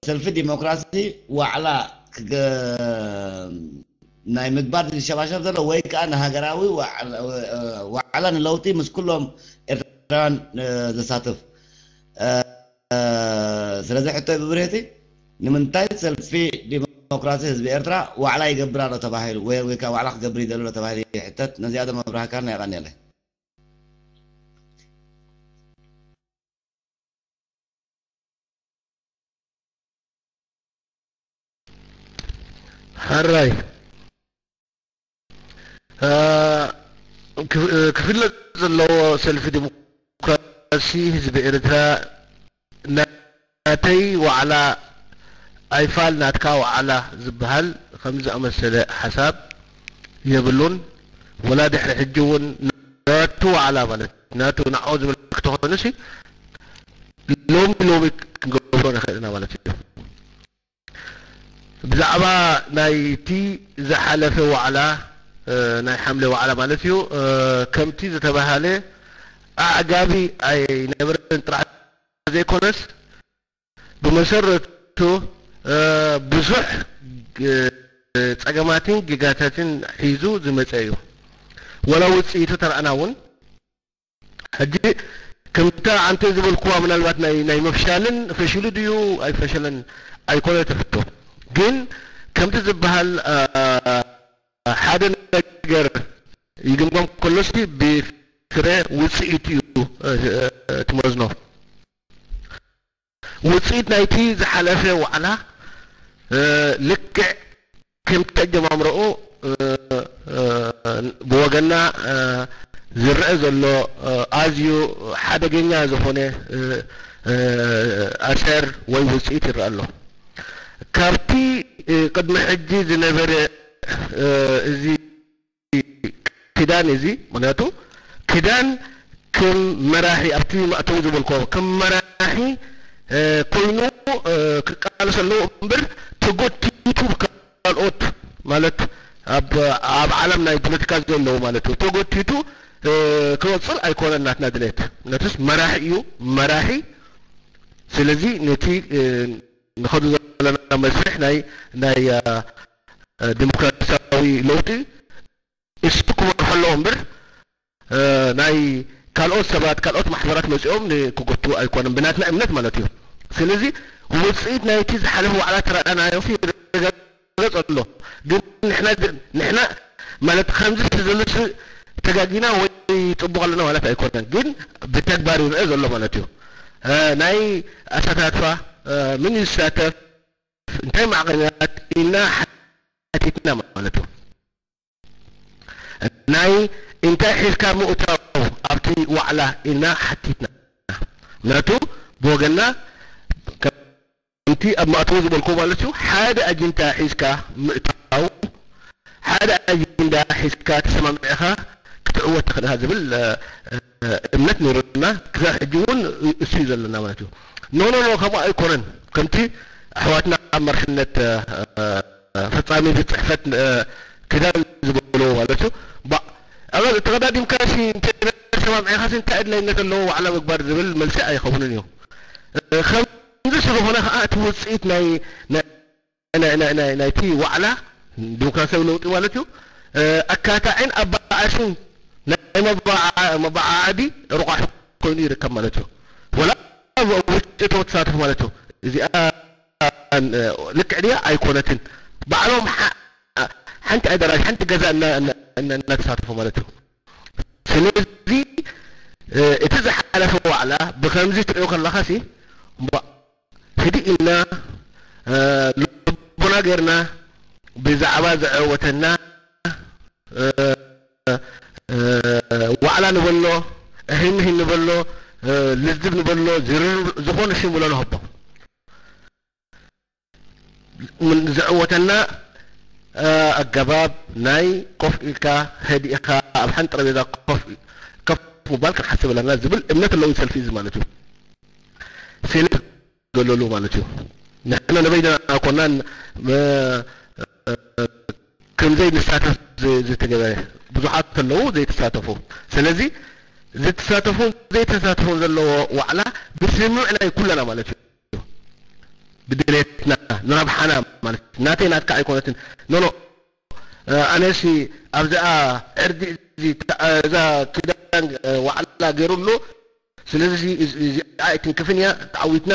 ሰልፊ ዲሞክራሲ ዋዕላ ክገ- ናይ ምግባር ዝሸባሸብ ዘሎ ወይ ከዓ ንሃገራዊ ዋዕላ- ዋዕላ ንለውጢ ምስ ኩሎም ኤርትራውያን ዘሳትፍ። ስለዚ ሕቶ ብብርህቲ ንምንታይ ሰልፊ ዲሞክራሲ ህዝቢ ኤርትራ ዋዕላ ይገብር ኣሎ ተባሂሉ ወይ ወይ ከዓ ዋዕላ ክገብር ይደሎ ተባሂሉ ይሕተት። ነዚኣ ዶ መብራህካና የቐንየለይ። ሕራይ ክፍለጥ ዘለዎ ሰልፊ ዲሞክራሲ ህዝቢ ኤርትራ ናተይ ዋዕላ ኣይፋል ናትካ ዋዕላ ዝበሃል ከምዚ ዝኣመሰለ ሓሳብ የብሉን። ወላ ድሕሪ ሕጂ እውን ናቱ ዋዕላ ማለት ናቱ ንዕኡ ዝምልክቶ ኮይኑ ሲ ሎሚ ሎሚ ክንገብሮ ንኽእል ኢና ማለት እዩ። ብዛዕባ ናይቲ ዝሓለፈ ዋዕላ ናይ ሓምለ ዋዕላ ማለት እዩ ከምቲ ዝተባሃለ ኣዕጋቢ ኣይነበረን ጥራሕ ዘይኮነስ ብመሰረቱ ብዙሕ ጸገማትን ጌጋታትን ሒዙ ዝመጸ እዩ። ወላ ውጽኢቱ ተረኣና እውን ሕጂ ከምታ ኣንተ ዝበልኩዋ ምናልባት ናይ ናይ መፍሻልን ፈሽሉ ድዩ ኣይፈሸለን ኣይኮነ ትሕቶ ግን ከምቲ ዝበሃል ሓደ ነገር ይግምገም ከሎሲ ብፍረ ውፅኢት እዩ ትመዝኖ። ውፅኢት ናይቲ ዝሓለፈ ዋዕላ ልክዕ ከምቲ ኣጀማምረኡ ብወገና ዝረአ ዘሎ ኣዝዩ ሓደገኛ ዝኾነ ኣሰር ወይ ውፅኢት ይረአ ኣሎ። ካብቲ ቅድሚ ሕጂ ዝነበረ እዚ ክዳን እዚ ምክንያቱ ክዳን ከም መራሒ ኣብቲ መእተዊ ዝበልኮ ከም መራሒ ኮይኑ ክቃለስ ኣለዎ እምበር ተጎቲቱ ካልኦት ማለት ኣብ ዓለም ናይ ፖለቲካ ዘለዉ ማለት እዩ ተጎቲቱ ክወፅል ኣይኮነን ናትና ድሌት። ነትስ መራሒ እዩ መራሒ። ስለዚ ነቲ ንኸዱ ዘለና መስርሕ ናይ ናይ ዲሞክራሲያዊ ለውጢ እሱ ክመርሖ ኣለዎ እምበር ናይ ካልኦት ሰባት ካልኦት ማሕበራት መፂኦም ክጎትዎ ኣይኮነን ብናትና እምነት ማለት እዩ። ስለዚ ውፅኢት ናይቲ ዝሓለፈ ዋዕላ ተረኣናዮ ይረጋገፅ ኣሎ። ግን ንሕና ንሕና ማለት ከምዚ ዘለስ ተጋጊና ወይ ፅቡቅ ኣለና ማለት ኣይኮነን። ግን ብተግባር ይረአ ዘሎ ማለት እዩ። ናይ ኣሳታትፋ ምን ይሳተፍ እንታይ ማዕቐናት ኢልና ሓቲትና ማለት እዩ። ናይ እንታይ ሒዝካ ምእታው ኣብቲ ዋዕላ ኢልና ሓቲትና። ምክንያቱ ብወገና ከምቲ ኣብ ማእተዊ ዝበልኮ ማለት እዩ ሓደ ኣጅንታ ሒዝካ ምእታው ሓደ ኣጅንዳ ሒዝካ ተሰማሚዕኻ ክትዕወት ትኽእል ኢኻ ዝብል እምነት ነይሩና። ክሳብ ሕጂ እውን እሱ እዩ ዘለና ማለት እዩ። ኖ ኖ ኖ ከምኡ ኣይኮነን። ከምቲ ኣሕዋትና ኣብ መርሕነት ፈጻሚ ቤት ጽሕፈት ክዳን ዝበልዎ ማለት እዩ። ተቐዳዲምካ ሲ እንተሰማሚዕኻ ሲ እንታይ ኣድላይነት ኣለዎ ዋዕላ ምግባር ዝብል መልሲ ኣይኸውንን እዩ። ከምዚ ስለኾነ ከዓ እቲ ውፅኢት ናይ ናይቲ ዋዕላ ዲሞክራሲያዊ ለውጢ ማለት እዩ ኣካታዒን ኣባኣሽን ናይ መባዓዓዲ ርቋሕ ኮይኑ ይርከብ ማለት እዩ። ወላ ውፅኢት ተሳተፉ ማለት እዩ። እዚኣ ልክዕ ድያ ኣይኮነትን። ባዕሎም ሓንቲ ኣደራሽ ሓንቲ ገዛ እናተሳተፉ ማለት እዩ። ስለዚ እቲ ዝሓለፈ ዋዕላ ብከምዚ ትሪኦ ከለኻ ሲ ህዲእና ልቦና ጌርና ብዛዕባ ዘዐወተና ዋዕላ ንበሎ እህንህን ንበሎ ልዝብ ንበሎ ዝርርብ ዝኾነ ሽም ብሎ ንሃቦ ዘዕወተና ኣገባብ ናይ ኮፍ ኢልካ ሀዲእኻ ኣብ ሓንቲ ጠረጴዛ ኮፍ ከፍ ምባል ክንሓስብ ኣለና ዝብል እምነት ኣለዎ ሰልፊ እዚ ማለት እዩ። ሴሌ ገለሉ ማለት እዩ። ንሕና ንበይንና ኮና ከምዘይ ንሳተፍ ዝተገበረ ብዙሓት ኣለዉ ዘይተሳተፉ። ስለዚ ዝተሳተፉን ዘይተሳተፉን ዘለዎ ዋዕላ ብስምምዕ ናይ ኩለና ማለት እዩ። ብድሌትና ንረብሓና ማለት ናተይ ናትካ ኣይኮነትን። ኖኖ ኣነሲ ኣብዚኣ ዕርዲ እዚ እዛ ኪዳን ዋዕላ ገይሩሉ። ስለዚ እዚኣ ኣይትንክፍን እያ፣ ተዓዊትና፣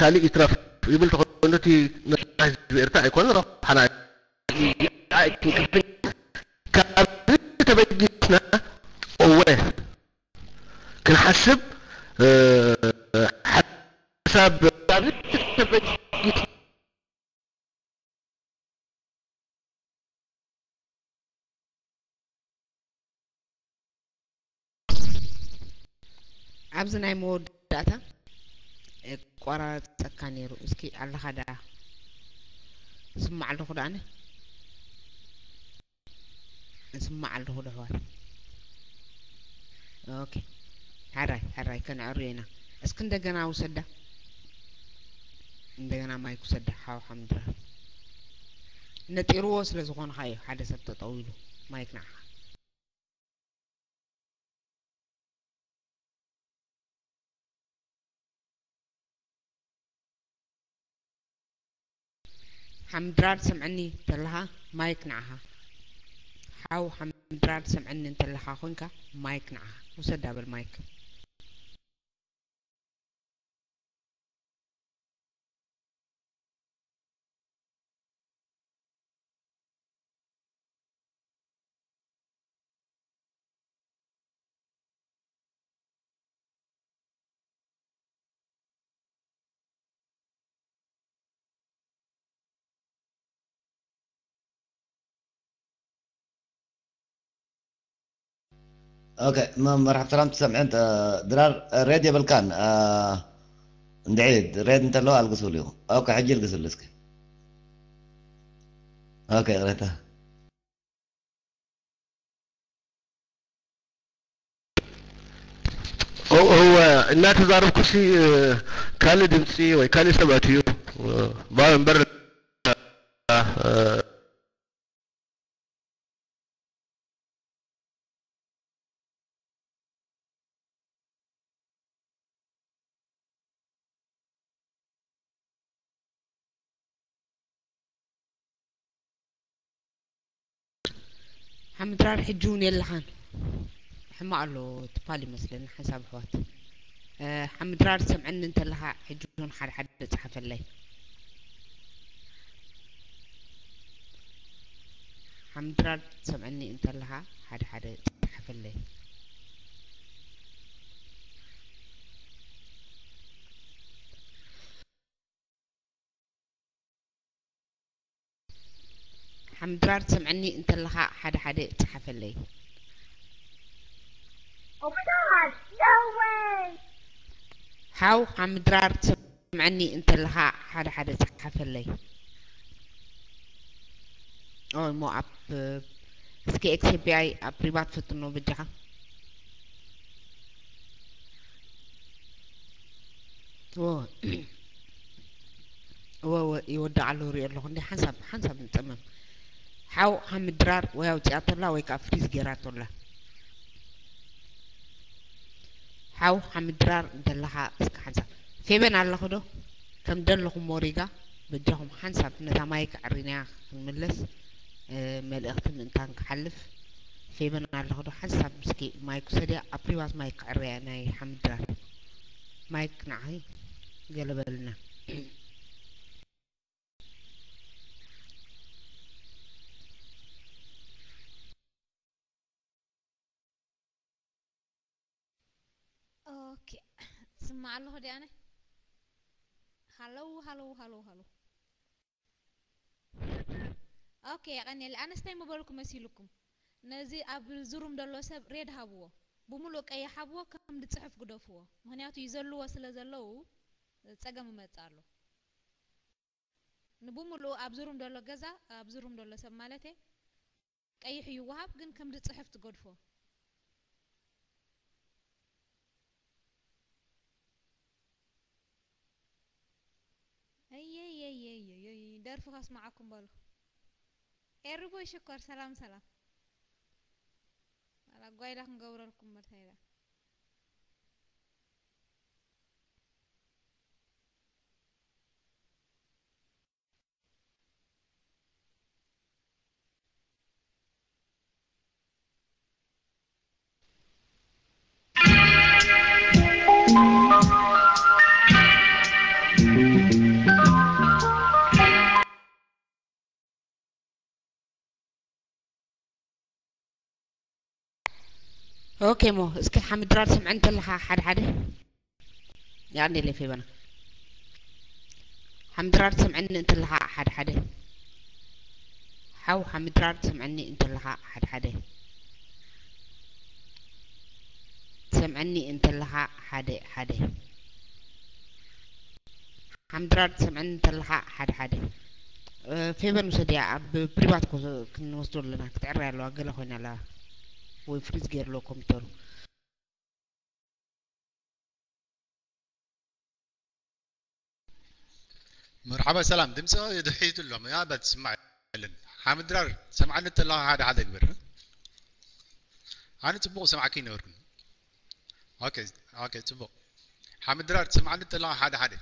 ካልእ ይትረፍ ይብል ተኾይኑ እቲ መስርሕ ህዝቢ ኤርትራ ኣይኮነን ረብሓና። እዚኣ ኣይትንክፍን እያ። ካብዚ ተበጊስና እወ ክንሓስብ ሓሳብ ኣብዚ ናይ መወዳእታ ቆራረፀካ ነይሩ። እስኪ ኣለኻ ደኣ ስማዕ ኣለኹ ደኣነ። እስማዕ ኣለኹ ዶ ኣሕዋት? ኦኬ፣ ሕራይ ሕራይ፣ ከነዕርዮ ኢና። እስኪ እንደገና ውሰዳ፣ እንደገና ማይክ ውሰዳ። ሓው ሓምድራር ነጢርዎ ስለ ዝኾንካ እዩ ሓደ ሰብ ጠጠው ኢሉ። ማይክ ንዓኻ። ሓምድራር ትሰምዐኒ እንተለኻ ማይክ ንዓኻ። ሓው ሓምድራር ትሰምዐኒ እንተለኻ ኮንካ ማይክ ንዓኻ። ውሰዳ በል ማይክ። ኦኬ፣ መ- መርሓብ ሰላም ትሰምዐን ተ- ድራር ሬድ የብልካን አ፣ እንድዒ ሬድ እንተለዋ ኣልግሱሉ ኢኹ። ኦኬ፣ ሕጂ ኣልግሱሉ እስኪ። ኦኬ፣ ይቕሬታ። እወ እናተዛረብኩሲ ካልእ ድምፂ ወይ ካልእ ሰብ ኣትዩ ባው እምበር ሓምድራር ሕጂ እውን የለኻን። ሕማቕ ኣሎ ትባል ይመስለኒ ሓንሳብ ኣሕዋት። ሓምድራር ትሰምዐኒ እንተለኻ ሕጂ እውን ሓደ ሓደ ጸሓፈለይ። ሓምድራር ትሰምዐኒ እንተለኻ ሓደ ሓደ ጸሓፈለይ። ሓምድራር ትሰምዐኒ እንተለኻ ሓደ ሓደ ጸሓፈለይ። ሓው ሓምድራር ትሰምዐኒ እንተለኻ ሓደ ሓደ ጸሓፈለይ። ኦሞ ኣብ እስኪ ኤክስ ኤ ፒ ኣይ ኣብ ፕሪቫት ፈትኖ በጃኻ። እወ እወ ይወድቕ ኣሎ ሪኦ ኣለኹ እንዴ ሓንሳብ ሓንሳብ ንጸመም ሓው ሓምድራር ወይ ኣውጺኣቶ ኣላ ወይ ከዓ ፍሪዝ ጌራቶ ኣላ። ሓው ሓምድራር እንተለኻ እስኪ ሓንሳብ ፌበን ኣለኺ ዶ? ከም ደለኹሞ ሪጋ በጃኹም ሓንሳብ ነታ ማይክ ኣዕሪናያ ክንምለስ መልእኽቲ ምእንታን ክሓልፍ ፌበን ኣለኺ ዶ ሓንሳብ እስኪ ማይክ ውሰድያ ኣብ ፕሪቫት ማይክ ክዕረያ ናይ ሓምድራር ማይክ ንዓኺ ገለ በልና። ኦኬ ትስማዕ ኣለኹ ድያ ኣነ ሃለው ሃለው ሃለው ሃለው ኦኬ የቐንየለይ ኣነስ እንታይ ምበልኩ መሲልኩም ነዚ ኣብ ዝሩም ዘሎ ሰብ ሬድ ሃብዎ ብምሉእ ቀይሕ ሃብዎ ከም ዝፅሕፍ ግደፍዎ ምኽንያቱ ይዘልዎ ስለ ዘለዉ ፀገም ይመፅእ ኣሎ ንብምሉኡ ኣብዚ ሩም ደሎ ገዛ ኣብዚ ሩም ደሎ ሰብ ማለተ ቀይሕ እዩ ወሃብ ግን ከም ዝፅሕፍ ትገድፎ እየይየይየይየይ ደርፊ ከስማዓኩም በሉ ኤሪቦይ ሽኮር ሰላም ሰላም ኣላ ጓይላ ክንገብረልኩም መርታይላ ኦኬ እሞ እስኪ ሓምድራር ስምዐኒ እንተለኻ ሓደ ሓደ። ያኔ ሌፌ በና ሓምድራር ትሰምዐኒ እንተለኻ ሓደ ሓደ። ሓው ሓምድራር ትሰምዐኒ እንተለኻ ሓደ ሓደ። ትሰምዐኒ እንተለኻ ሓደ ሓደ። ሓምድራር ትሰምዐኒ እንተለኻ ሓደ ሓደ። እ፣ ፌቨን ውሰድያ ኣብ ፕሪቫት ኮ-፣ ክንወስዶ ኣለና። ክትዕረ ኣለዋ፣ ገለ ኮይና ኣለዋ። ወይ ፍሪዝ ገይርሎ ኮምፒውተሩ። መርሓባ ሰላም፣ ድምፂ ድሒቱ ኣሎ፣ ምናልባት ትስማዕ የለን። ሓምድራር ትሰምዓኒ እንተለኻ ሓደ ሓደ ግበር። ኣነ ፅቡቕ ሰማዕኪ ነበርኩ። ኦኬ፣ ኦኬ፣ ፅቡቕ። ሓምድራር ትሰምዓኒ እንተለኻ ሓደ ሓደ።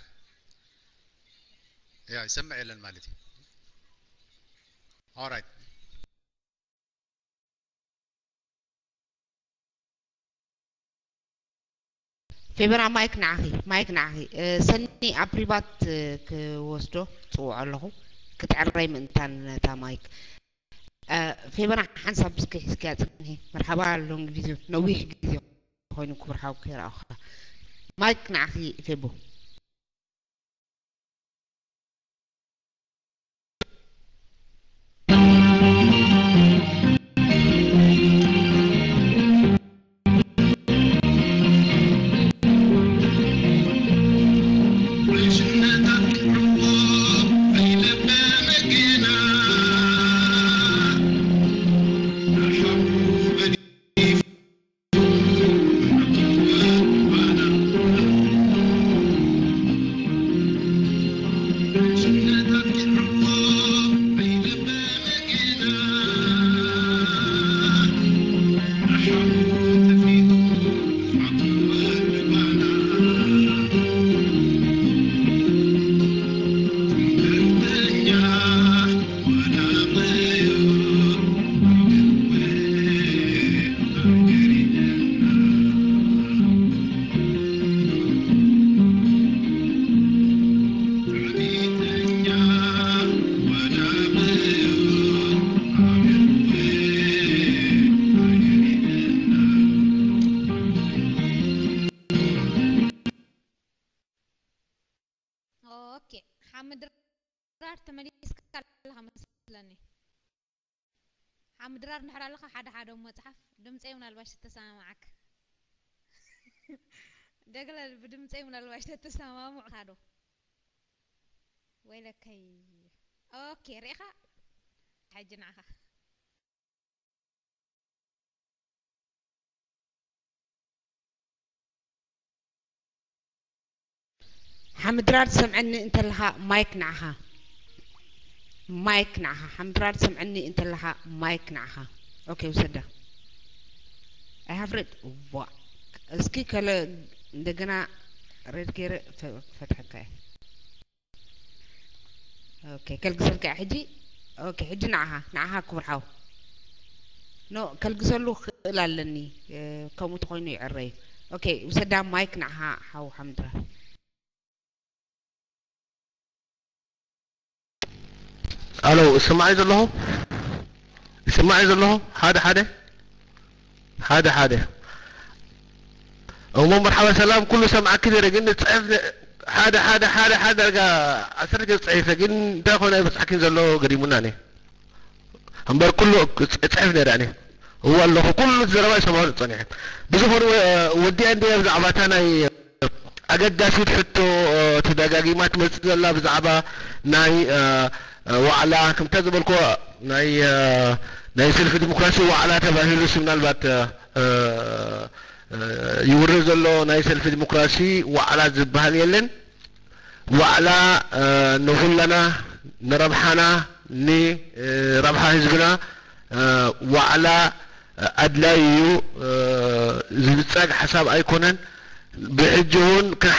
ያ፣ ይሰምዕ የለን ማለት እዩ። ኦራይት። ፌቨና ማይክ ንዓኺ፣ ማይክ ንዓኺ። እ፣ ሰኒ ኣብ ፕሪቫት፣ እ፣ ክወስዶ ጽውዖ ኣለኹ። ክትዕረይ ምእንታን ነታ ማይክ። እ፣ ፌቨና ሓንሳብ እስኪ ሒዝክያ ጽንሒ። መርሓባ ሎንግ ቪድዮ፣ ነዊሕ ግዜ ኮይኑ ክብር ሓው ከይረኣኹኻ። ማይክ ንዓኺ ፌቡ። ኦኬ፣ ሓምድራር ተመሊስካ ኣለኻ መስለኒ። ሓምድራር እንድሕር ኣለኻ ሓደ ሓደ እሞ ጽሓፍ፣ ድምጸይ ምናልባሽ ተተሰማማዓካ። ደግለ ብድምጸይ ምናልባሽ ተተሰማማዕ ዶ? ወይለከይ። ኦኬ፣ ርኢኻ? ሕጂ ንዓኻ። ሓምድራር ትሰምዐኒ እንተለኻ ማይክ ንዓኻ። ማይክ ንዓኻ። ሓምድራር ትሰምዐኒ እንተለኻ ማይክ ንዓኻ። ኦኬ፣ ውሰዳ። I have read. ዋ። እስኪ ከለ እንደገና ሬድ ገይረ ፈ-፣ ፈትሐካ እየ። ኦኬ፣ ከልግሰልካ እየ ሕጂ። ኦኬ፣ ሕጂ ንዓኻ፣ ንዓኻ ክቡር ሓው። ኖ፣ ከልግሰሉ ክእል ኣለኒ። እ፣ ከምኡ ተኾይኑ ይዕረ እዩ። ኦኬ፣ ውሰዳ ማይክ ንዓኻ ሓው ሓምድራር። ኣሎ፣ እሰማዕ እዩ ዘለኹ? እሰማዕ እዩ ዘለኹ? ሓደ ሓደ? ሓደ ሓደ። እሞ መርሓባ ሰላም፣ ኩሉ ሰማዕኪ ነይረ፣ ግን ጽሕፍ ነ-፣ ሓደ ሓደ ሓደ ሓደ ዳርጋ ዓሰርተ ገጽ ጽሒፈ፣ ግን እንታይ ኮነ ኣይበጻሕኪን ዘሎ ገሪሙና እኔ። እምበር ኩሉ ጽ-፣ ጽሕፍ ነይረ እኔ። እወ ኣለኹ፣ ኩሉ ዘረባ ይሰምዖ ጸኒሐ። ብዝኾነ ወ-፣ ወዲኣ እንድየ ብዛዕባ እታ ናይ ኣገዳሲት ሕቶ፣ እ፣ ተደጋጊማ ትመጽእ ዘላ ብዛዕባ ናይ፣ እ፣ እ፣ ዋዕላ፣ ከምታ ዝበልኩ ናይ፣ እ፣ ናይ ሰልፊ ዲሞክራሲ ዋዕላ ተባሂሉስ ምናልባት፣ እ፣ እ፣ እ፣ ይውረ ዘሎ ናይ ሰልፊ ዲሞክራሲ ዋዕላ ዝበሃል የለን። ዋዕላ፣ እ፣ ንኹለና፣ ንረብሓና፣ ን፣ እ፣ ረብሓ ህዝብና፣ እ፣ ዋዕላ፣ እ፣ ኣድላይ እዩ፣ እ፣ ዝብጸግ ሓሳብ ኣይኮነን። ብሕጂ እውን ክንሓ-፣